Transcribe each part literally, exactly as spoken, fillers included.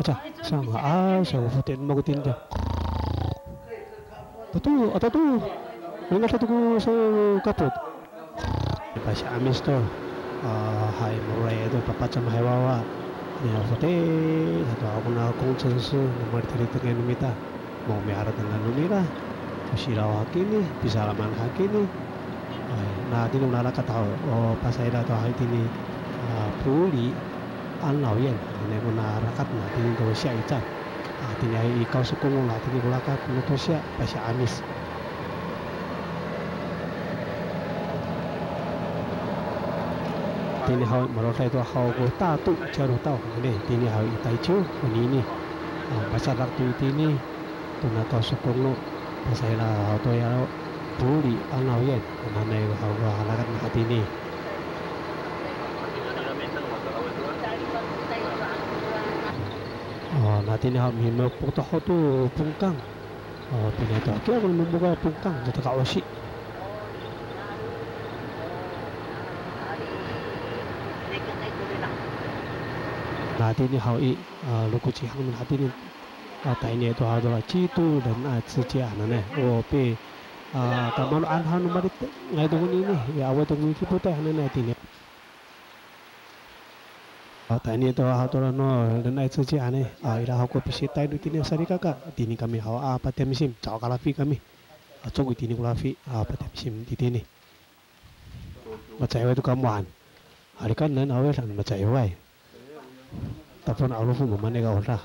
Ca, sanga, a, sa, foten mo ko tinda. Tato, a, tato. Ringat tato ko sa kapot. Pasi'amis to. A, hay, moray to, papacam hay wawa. Niya foten, sato ako na kongcensu, no malitelitek no mita. Mo miharateng no nira, o silaw hakini, pisalaman hakini. Ay, na tini o narakat haw, o pasayra to haw itini, a, Poli, Anlaw yan, ne o narakat na tini to siya ican. A, tini ay i Kawsokong na tini o rakat no to siya, pasi'amis. Tini haw, maroray to haw ko tato, ciyarotaw, ne, tini haw i Tayciw, konini. A, pasadak to itini. Tona Kawsokong no pasayra to ya Poli, Anlaw yan, nanay haw ko harakat no hatini. O, na tini haw mimokpok to haw to pongkang. O, pina to hakiya ko mimokpok pongkang, to taka osi. Na tini haw i, a, lokocihang no hatini. A, tayni to haw to la 基督仁爱之家 hananay. O pi, a, kamaro'an haw no malitengay to konini, ya awa to ko mikipotay hananay tini. A, tayni to haw to la no 仁爱之家 hananay. A, ira haw ko pisitay no tini salikaka. Tini kami haw a patemsim, caho kalafi kami. A, coko tini ko lafi, a, patemsim titini. Macahiway to kamoan. Halikanen awi saan macahiway. Tapon 'orofo mamaan i ka olah.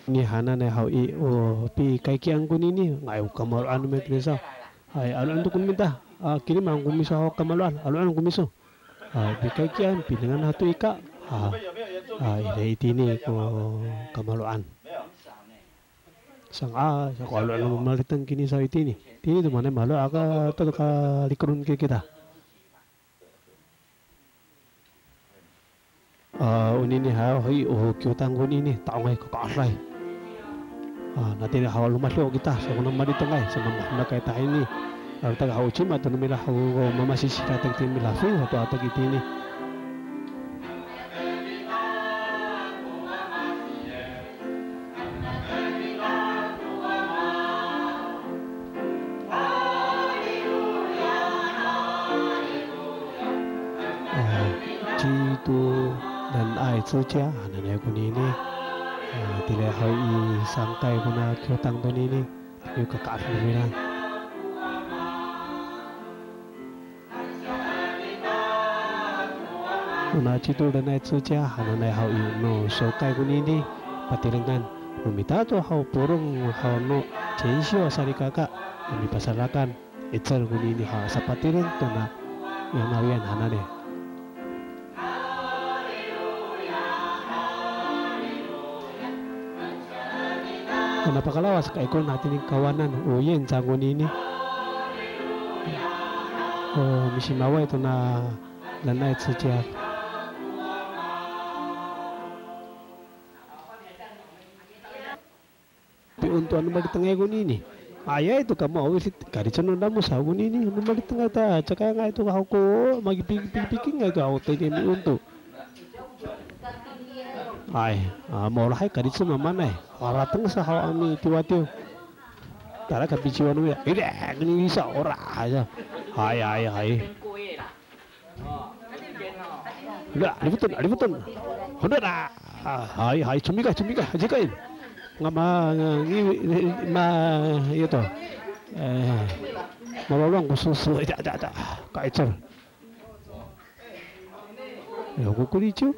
Ni hananay haw i, o pikaykian konini, nga'ay o kamaro'an no mita kinisaw. Hay, 'alo'en to ko mita, a, kilimaan ko miso haw kamaro'an, 'alo'en ko miso. A, pikaykian, pinengan hato i ka. A, a, ira itini ko kamaro'an. Sanga'ay, sa ko 'alo'en no malitengay kinisaw itini. Tini to maanay malo' aka to kalikeron ki kita. A, onini haw i, o kiwtang konini, ta'ongay kaka'aday. A, na tini haw lomadiw kita, sa ko no malitengay, sa mamahaenay tahini. Latek haw cima to no mira haw ko mamasisirateng tini mira, fi, hato atek itini. A, 基督仁爱之家 hananay konini. A, tira haw i sangkay kona kiwtang tonini. Yo kaka'aday no mira. Ona 基督仁爱之家 hananay haw i no sokay konini, patirengan no mita to haw polong haw no cinsiw a salikaka, a mipasalakan, 'icel konini haw sapatireng tona 养老院 hananay. Ona pakalawas, kaikor no hatini kawanan, o 院长 konini. O misimaway tona 仁爱之家. Pionto ano malitengay konini. Ayay to kamo awisit, kalicen no namo sa konini, ano malitengay ta, caka nga'ay to haw ko, magipikipikingay to haw tayni mionto. Ay, a, maolahay kalicen mamanay. Harateng sa haw a mitiwatiw. Tara kapiciwan wiya. Ira, kini isa, ora, aya. Hay, hay, hay. Ira, lifeten, lifeten. Honda da. A, hay, hay, cumika, cumika, hacikain. Nga ma, ngiwi, ma, iyo to. E, malolong ko soso, ida, ida, ida. Ka'icel. Yo, ko koliciw.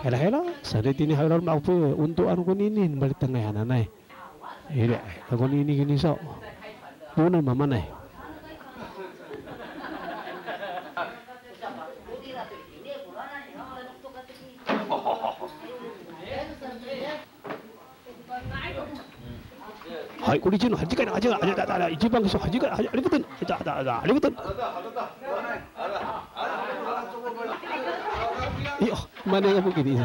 Hela, hela, sa tini haw i laloma' ko piontoan konini, malitengay hananay. Ira, konini kinisaw. Mono mamanay. Hay, koliciw no, hacikain, hacikain, hacikain, ici bang kiso, hacikain, hacikain, lifeten, hacikain, hacikain, lifeten. Iyo, mana yang mungkin ini?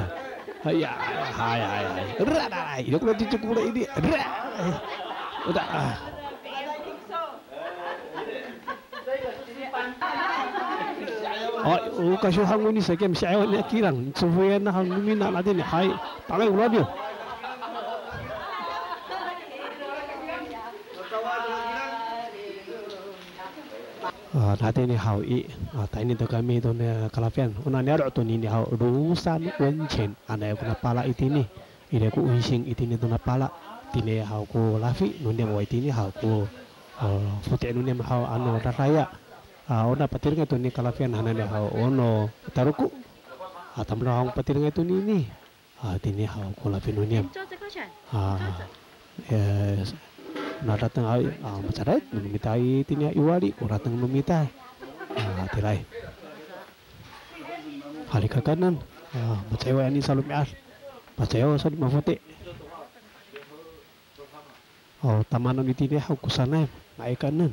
Hay, hay, hay, hay. Ra, ra, ra. Iyo, kena cucuk mula ini. Ra. Udah, a. 这个示范。Ay, o kasiyohan ko ini saki, misi'ayaw niya kilang, cofoyan na han no mina, na tini, hay, tangay ko radiw. A, na tini haw i, a, tayni to kami to niya kalafiyan, ona niyaro' to nini haw, Losan Wenchen, anay ko na pala itini, ira ko onsing itini to na pala, tini haw ko lafi no niyam, wa itini haw ko, a, foti' no niyam haw ano dadaya. A, ona patirengay to ni kalafiyan hananay haw, o no taroko. A, tamdaw haw patirengay to nini. A, tini haw ko lafi no niyam. A, yes. Na dateng haw i, a, macaray no mita i tini i wali, o dateng no mita. A, tiray. Halikakaenen. A, macayaw ani salomi'ad. Macayaw salomi' mafoti'. O tamanan itini haw ko sanay, nga'ay kaenen.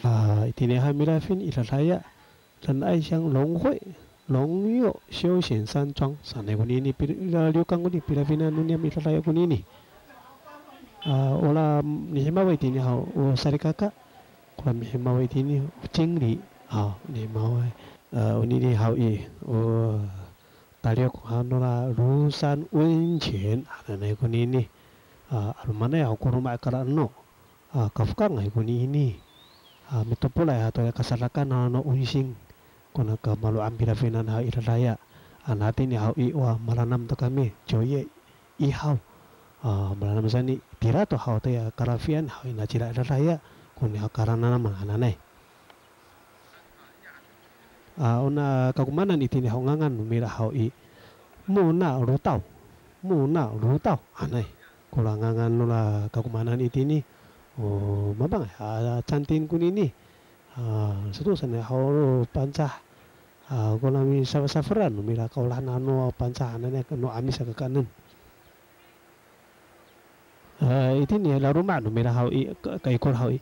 A, itini haw milafin i dadaya. Sanay siyang 龙会, 龙友休闲山庄 sanay konini pil-, ira, 旅馆 koni pilafinan no niyam i dadaya konini. A, ora nihimaway tini haw o salikaka. Kora nihimaway tini o cingli. A, nihimaway. A, onini haw i, o taliyok han nora Losan Wenchen hananay konini. A, 'alomanay haw ko roma i kalaeno. A, kafokangay konini. A, mitopolay hato ya kasadakan no onsing. Kona kamaro'an pilafinan haw i dadaya. A, na tini haw i, wa maranam to kami, 九月一号. A, maranam sa ni, tira to haw to ya kalafian haw i nacila i dadaya. Koni haw karanam hananay. A, ona kakomanan itini haw ngangan no mira haw i, Mona Lotaw. Mona Lotaw hanay. Kora ngangan nora kakomanan itini. O mamangay a cantin konini. A, sato sanay haw o Pangcah. A, kora misafasaferan no mira kaolahan no Pangcah hananay no 'Amis a kakaenen. A, itini laloma' no mira haw i, ka, kaikor haw i.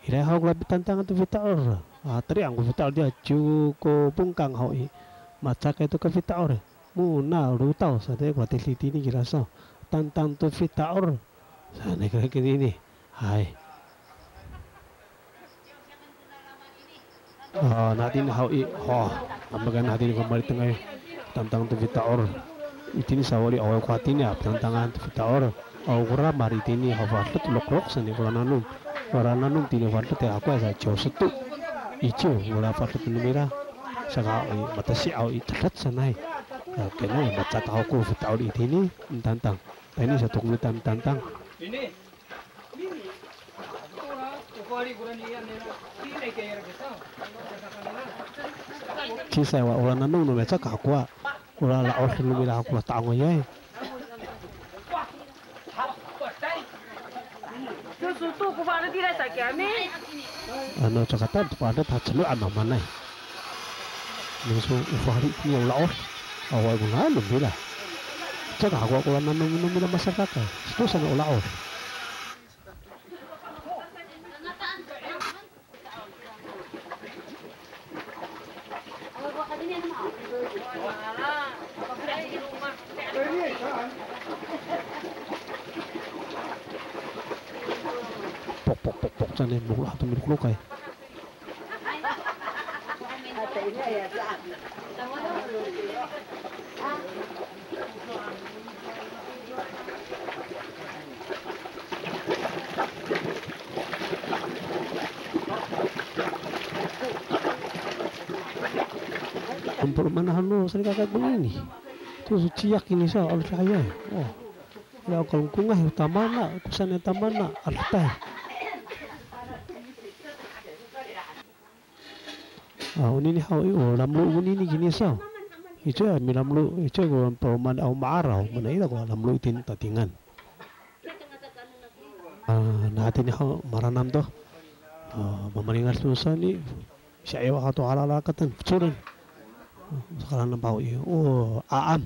Ira haw kora pitantangan to fita'or. A, tari'ang ko fita'or tiya, ciw ko pongkang haw i. Macakay to ka fita'or. Mona Lotaw sa tiya kora tilid itini kira saw. Tangtang to fita'or. Sanay kira konini. Hay. A, na tini haw i, ho, tamdakan na tini ko malitengay, tangtang to fita'or. Itini sawali awaay ko hatini a, tangtangan to fita'or. Awa kora mari tini haw fadlet loklok sa ni kora nanom. Kora nanom tini fadlet i, akoya sa ciw seto. Iciw kora fadlet no mira. Saka haw i, matesi haw i, cedad sanay. A, kena macak haw ko fita'or itini, tangtang. Tayni sato ko mita mitangtang. Cisay wa, ora nanom no mira caka hakowa. Ora la'od no mira hakowa ta'angayay. Ano caka ta, to pa'edet ha celo' a mamanay. Miso o fali niya o la'od. Awaay ko nanom nira. Caka hakowa ko nanom no mira masadak. Sato sanay o la'od. Pok, pok, pok, pok, sanay, mokolo' to milokolokay. Ampol mana hano salikaka konini. To so ciyak ini sa, alos ayay. O. Ya, o kalongkongay, tamana, kosaen tamana, aletay. A, onini haw i, o lamlo konini kini saw. Icowa milamlo, icowa ko paloma aw ma'araw, mana ira ko lamlo itini tatingan. A, na hatini haw maranam to. A, mamalingas to sa ni, siyayaw hato alalakaten, focolen. Sakalanam haw i, o, 'aam.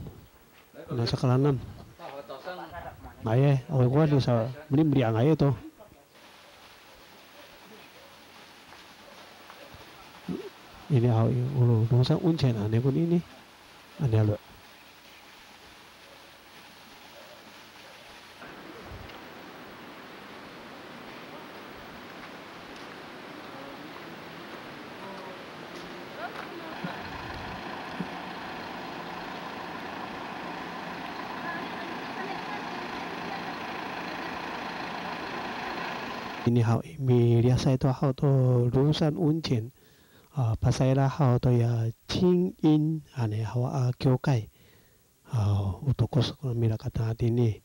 Na sakalanam. Nga'ayay, awaay ko wali sa, melimeli a nga'ayay to. Ini haw i, o 龙山温泉 hanay konini. Ano yaro'. Ini haw i, miliyasay to haw to 龙山温泉. A, pasayra haw toya 菁英 hanay haw a kiwkay. A, o tokos ko no mira katayni.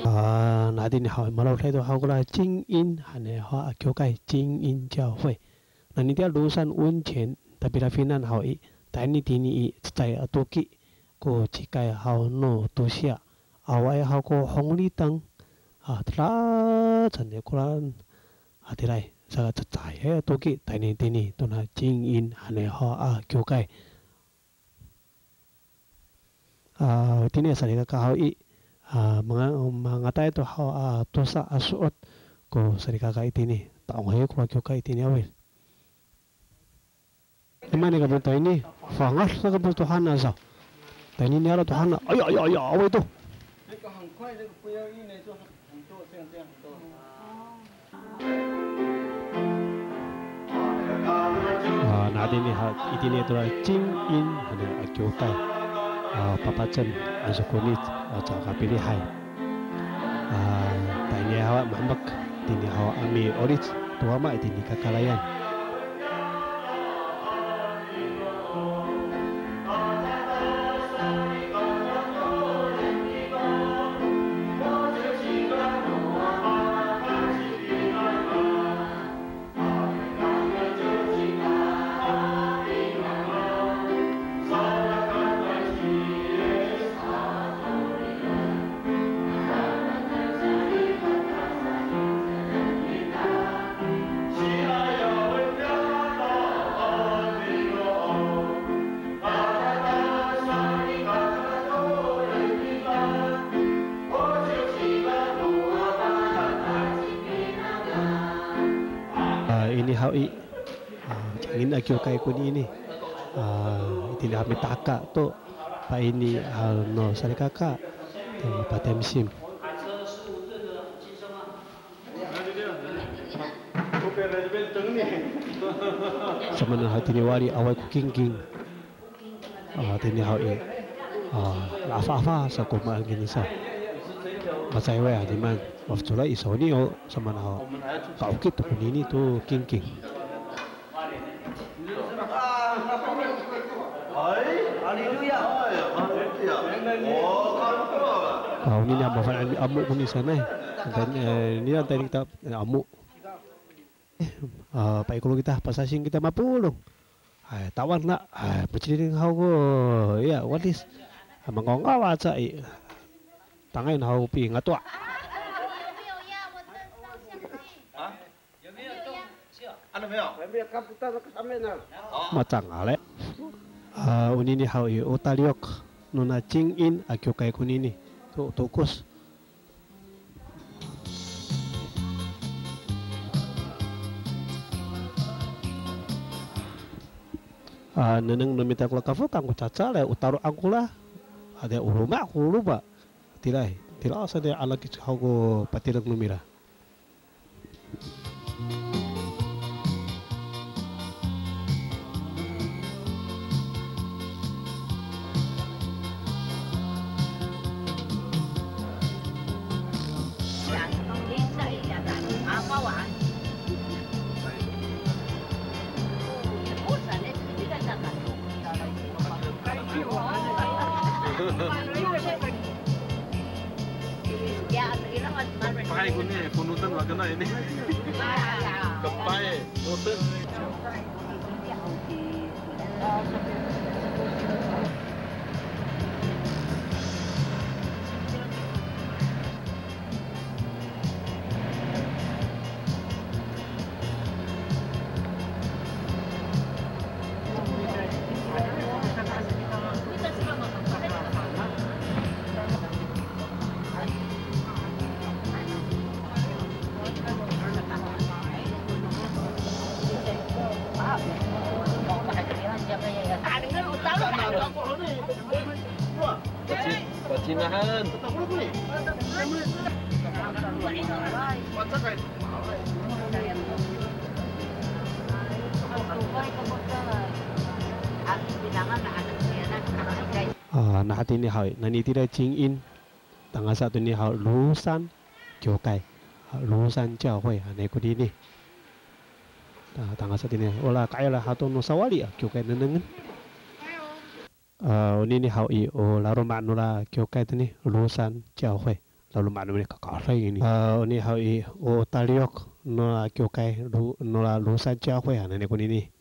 A, na itini haw i, malawday to haw kora 菁英 hanay haw a kiwkay, 菁英教会. Nani tiya 龙山温泉 ta pilafinan haw i, tayni tini i cecay a toki ko cikay haw no tosiya. Awaay haw ko honglitang, a, tala saan i koraan, a, tiraay, saka cecayay a toki, tayni tini tona 菁英 hanay haw a kiwkay. A, tini salikaka haw i, a, manga-, mangatay to haw a tosa a so'ot ko salikaka itini. Ta'ongay ko kiwkay itini awi. Imaan kamo tayni, fangcal sa kamo to hana sa. Tayni niyaro' to hana. Aya, aya, aya, awaay to. A, na itini ha, itini to 菁英 hanay a kiwkay. A, papacem a sokonic, a, caka pilihay. A, tayni haw a mahemek, tini haw a mi'olic to wama itini kakarayan. A, ini haw i, a, 菁英 a kiwkay konini. A, itini haw mitaka to, paini, a, no salikaka, to patemsim. Samanan haw tini wali awaay ko kingking. A, tini haw i, a, la'afa'afa sa ko maan kini sa. Macayway a nimaan, mafecora i sawni o, samanan haw ka'okit to konini to kingking. A, onini a mafana'an amo koni sanay. Nira tayni kita amo. A, paikor kita, pasasing kita mapolong. Hay, tawan na, hay, paciliding haw ko, iya, wadis. Hay, mangawngaw aca i. Tangay haw ko pingatwa. Macangale. A, onini haw i, o taliyok nona 菁英 a kiwkay konini. To, tokos. A, nengneng no mita ko kafokang ko cacalay, o taro' angkola. Adiya o loma' ko loma'. Tiraay, tira sa diya alakic haw ko patireng no mira. Kena ini. Kepay, boten. Pacin-, pacinahan. A, nahatini haw i, nani tira cingin. Tangasa toni haw Losan kiwkay. Losan 教会 hanay konini. Ta-, tangasa tini, o la ka'ayaw la hato no sawali a kiwkay nengnengen. A, onini haw i, o laloma' no la kiwkay toni, Losan 教会. Laloma' no mani kakaday ini. A, onini haw i, o taliyok no la kiwkay, lo-, no la Losan 教会 hanay konini.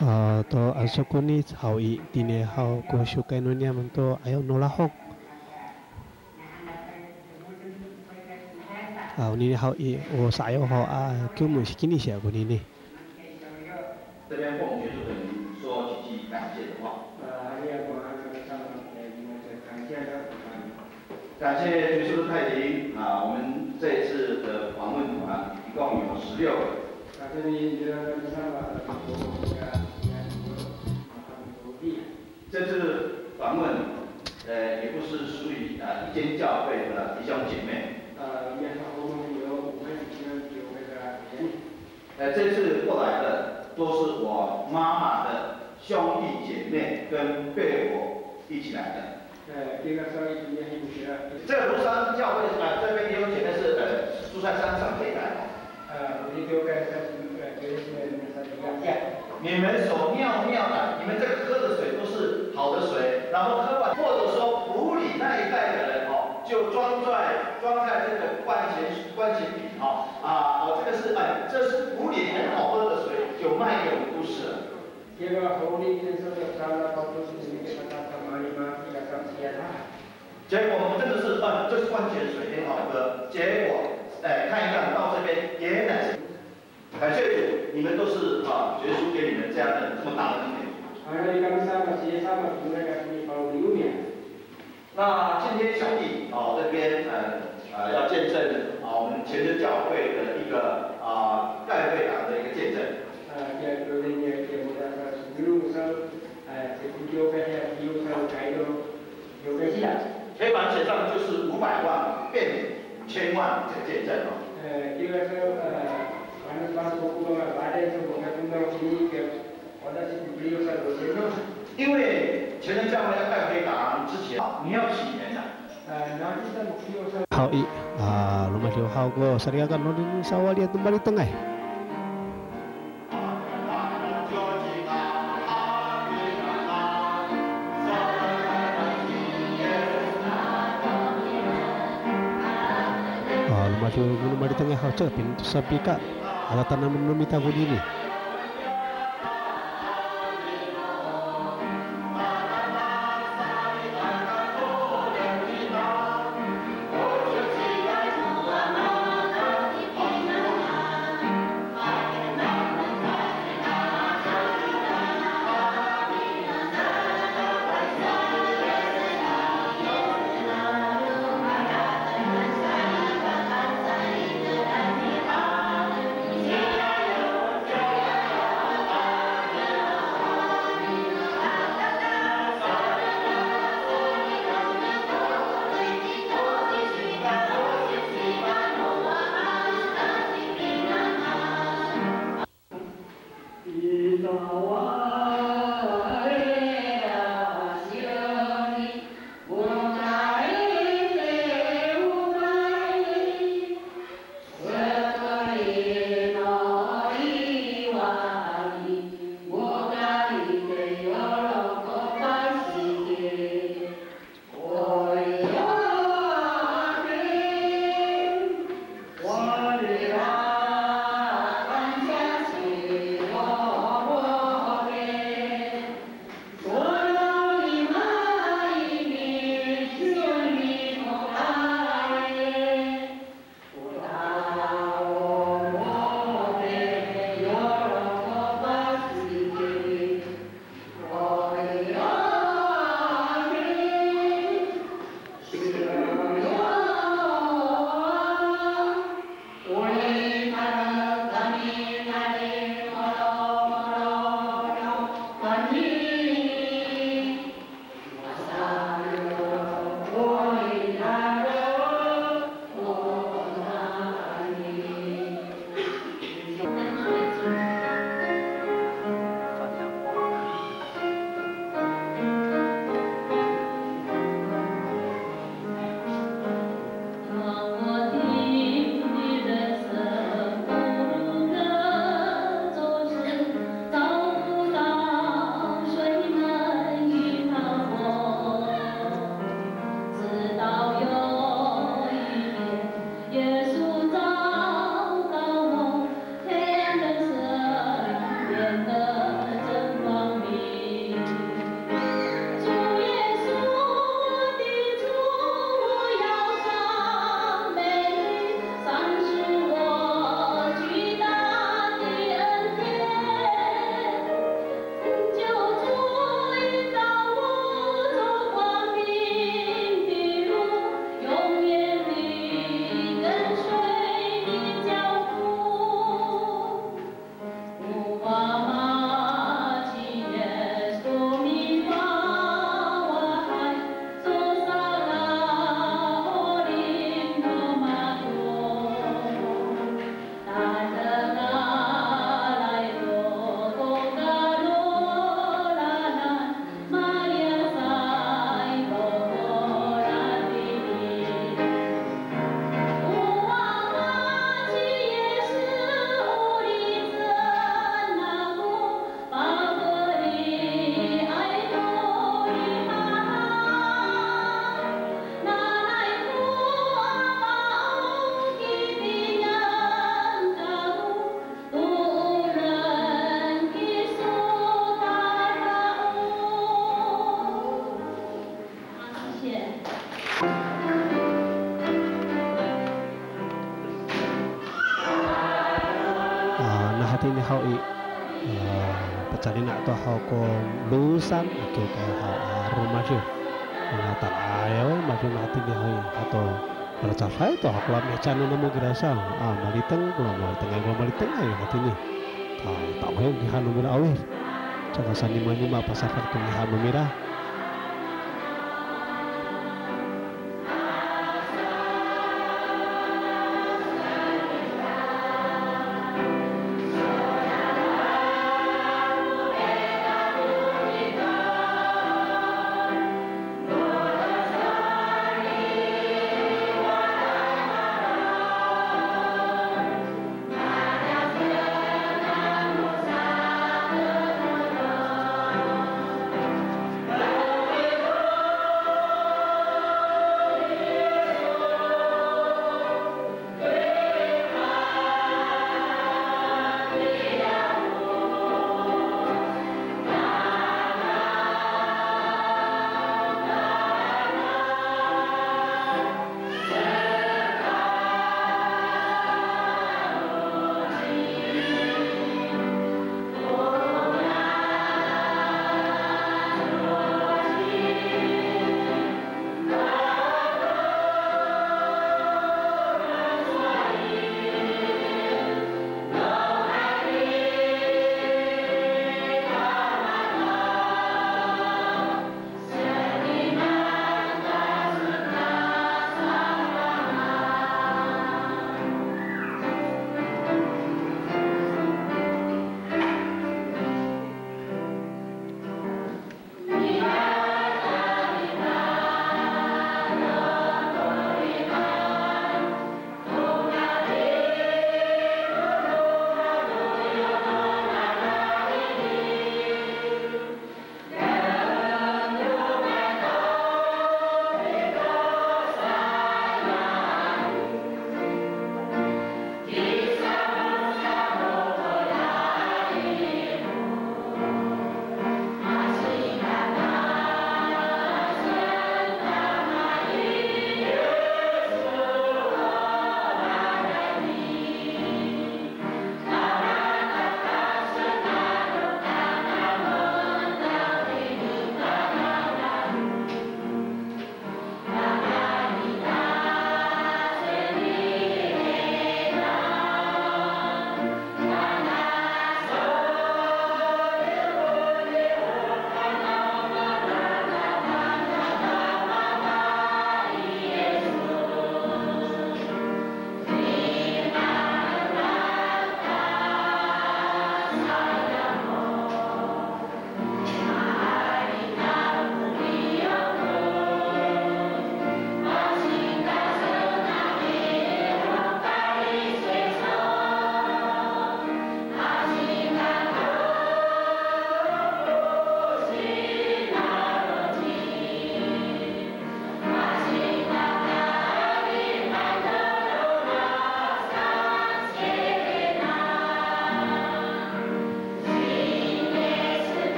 A, to ansokonic haw i, tini haw ko siwkay no niyam to 'ayaw no lahok. A, onini haw i, o sa'ayaw haw a, kiwmon sikinisiya konini. 这边奉学就等于说几句感谢的话。 感谢学术的带领啊，我们这一次的访问团一共有十六个。 这次访问，呃，也不是属于，呃，一间教会的弟兄姐妹。 呃，这次过来的都是我妈妈的兄弟姐妹跟被我一起来的。 这个庐山教会，呃，这边弟兄姐妹是，呃，住在山上可以来哦。 你们所尿尿的，你们这个喝的水都是好的水，然后喝完，或者说埔里那一带的人哦，就装在，装在这个灌泉，灌泉瓶哦，啊，哦，这个是，哎，这是埔里很好喝的水，就卖给我们都市了。 结果我们真的是，哎，这是灌泉水，很好喝。结果，哎，看一看到这边，原来是，感谢主，你们都是，啊，耶稣给你们这样的这么大的恩典。 那今天兄弟，哦，这边，呃，呃，要见证，啊，我们虔诚教会的一个，啊，盖会堂的一个见证。 黑板写上就是五百万变五千万这个见证哦。 因为虔诚教会要盖会堂之前，你要几年啊？ Haw i, a, romadiw haw ko salikaka no nini sawali ato malitengay. A, romadiw ko no malitengay haw, caay pinto sapika, ala tanamen no mita konini. A, na hatini haw i, a, pacalina to haw ko losan, a, kiwkay haw, a, roma siw. Na talayaw, masiw na hatini haw i, hato, malacafay to haw ko lami'ecanan namo kira sa, a, maliteng, ko la malitengay, ko la malitengay, hatini. Ta, tawayo ngiha no mira awir. Caka sanimanima pasafak to ngiha no mira.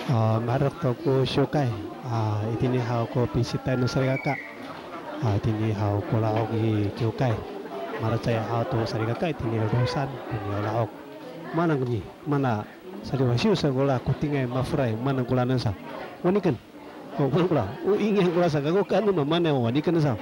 A, maherek to ko siwkay. A, itini haw ko pisitay no salikaka. A, itini haw ko lahok i kiwkay. Malacecay haw to salikaka itini losan koni lahok. Manang koni, mana saliwasiw sa kola ko tingay maforay, manang kola nasa. Waniken. O, manang kola. O, ingay kola sa, kako kaenen mamaan o waniken sa.